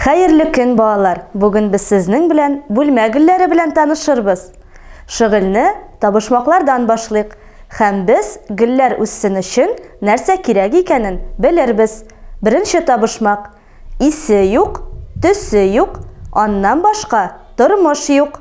Хәерле көн, балалар! Бүген без сезнең белән бүлмә гөлләре белән танышырбыз. Шөгыльне табышмаклардан башлыйк һәм без гөлләр үссен өчен нәрсә кирәк икәнен белербез. Беренче табышмак. Исе юк, төсе юк, аннан башка тормыш юк.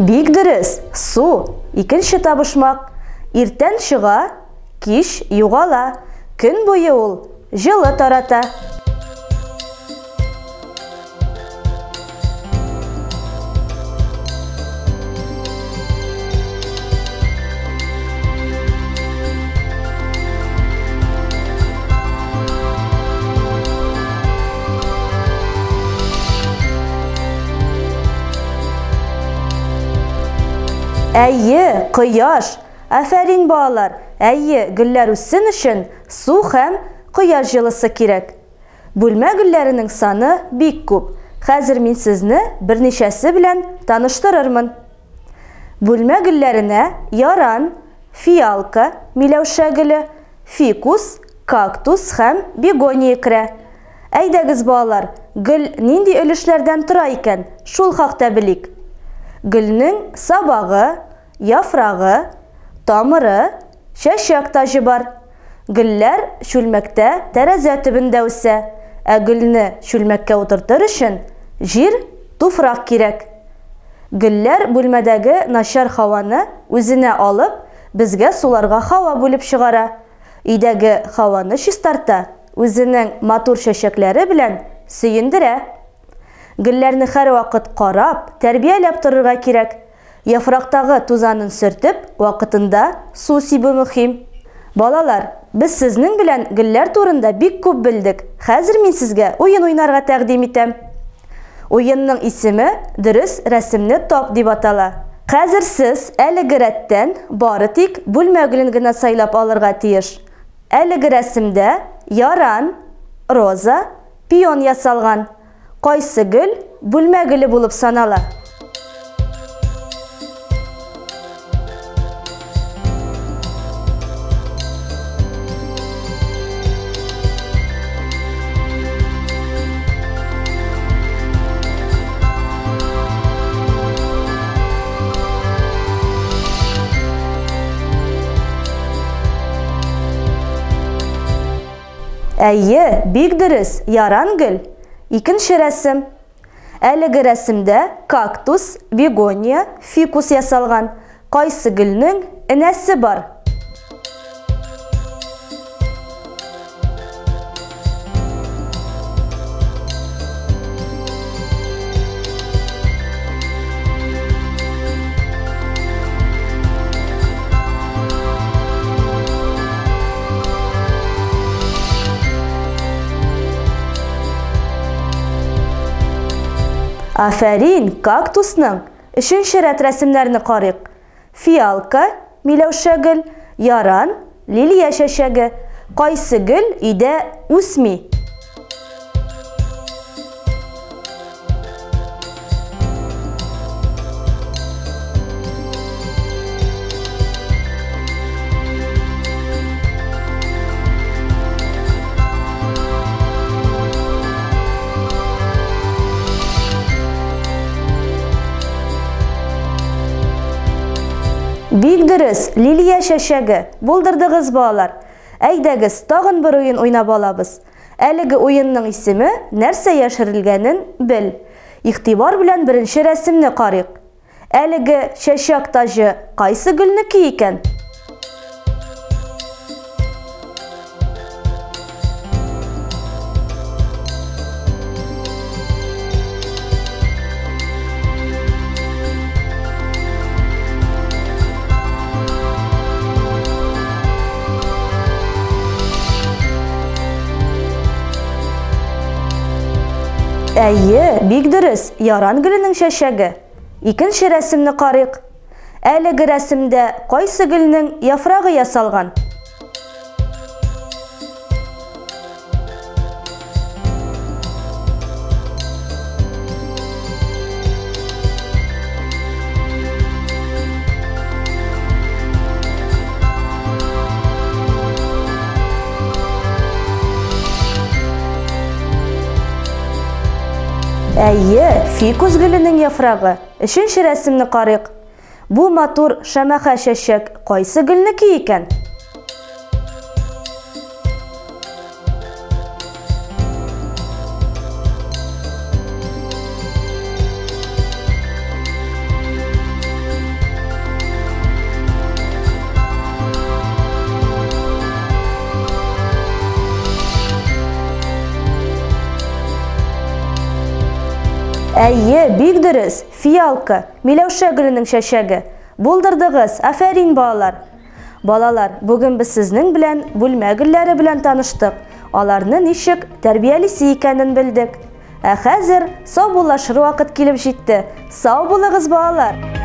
Бик дөрес, су, икенче табышмак. Иртән чыга, кич югала. Көн буе ул җылы тарата. Әйе, кояш! Афәрин, балалар! Әйе, гөлләр үссен өчен су һәм кояш җылысы кирәк. Бүлмә гөлләренең саны бик күп. Хәзер мин сезне берничәсе белән таныштырырмын. Бүлмә гөлләренә яран, фиалка, миләүшә гөле, фикус, кактус һәм бегония керә. Әйдәгез, балалар, гөл нинди өлешләрдән тора икән, шул хакта белик. Гөлнең сабагы, яфрагы, тамыры, чәчәк таҗы бар. Гөлләр чүлмәктә тәрәзә төбендә үсә, ә гөлне чүлмәккә утыртыр өчен җир, туфрак кирәк. Гөлләр бүлмәдәге начар һаваны үзенә алып, безгә суларга һава бүлеп чыгара, өйдәге һаваны чистарта, үзенең матур чәчәкләре белән сөендерә. Гөлләрне һәрвакыт карап, тәрбияләп торырга кирәк. Яфрактагы тузанын сөртеп, вакытында су сибү мөһим. Балалар, без сезнең белән гөлләр турында бик күп белдек. Хәзер мин сезгә уен уйнарга тәкъдим итәм. Уенның исеме Дөрес рәсемне тап дип атала. Хәзер сез әлеге рәттән бары тик бүлмә гөлен генә сайлап алырга тиеш. Әлеге рәсемдә яран, роза, пион ясалган. Кайсы гөл бүлмә гөле булып санала? Әйе, бик дөрес, яран гөл. Икенче рәсем. Әлеге рәсемдә кактус, бегония, фикус ясалган. Кайсы гөлнең энәсе бар? Афәрин, кактусның өченче рәт рәсемнәрне карыйк. Фиалка, миләүшә гөл, яран, лилия чәчәге. Кайсы гөл өйдә үсми? Бик дөрес, лилия чәчәге. Булдырдыгыз, балалар. Әйдәгез, тагын бер уен уйнап алабыз. Әлеге уенның исеме Нәрсә яшерелгәнен бел. Игътибар белән беренче рәсемне карыйк. Әлеге чәчәк таҗы кайсы гөлнеке икән? Әйе, бик дөрес, яран гөленең чәчәге. Икенче рәсемне карыйк. Әлеге рәсемдә кайсы гөлнең яфрагы ясалган? Әйе, фикус гөленең яфрагы. Өченче рәсемне карыйк. Бу матур шәмәхә чәчәк кайсы гөлнеке икән? Әйе, бик дөрес, фиалка, миләүшә гөленең чәчәге. Булдырдыгыз, афәрин, балалар! Балалар, бүген без сезнең белән бүлмә гөлләре белән таныштык, аларны ничек тәрбиялисе икәнен белдек. Ә хәзер саубуллашыр вакыт килеп җитте. Сау булыгыз, балалар!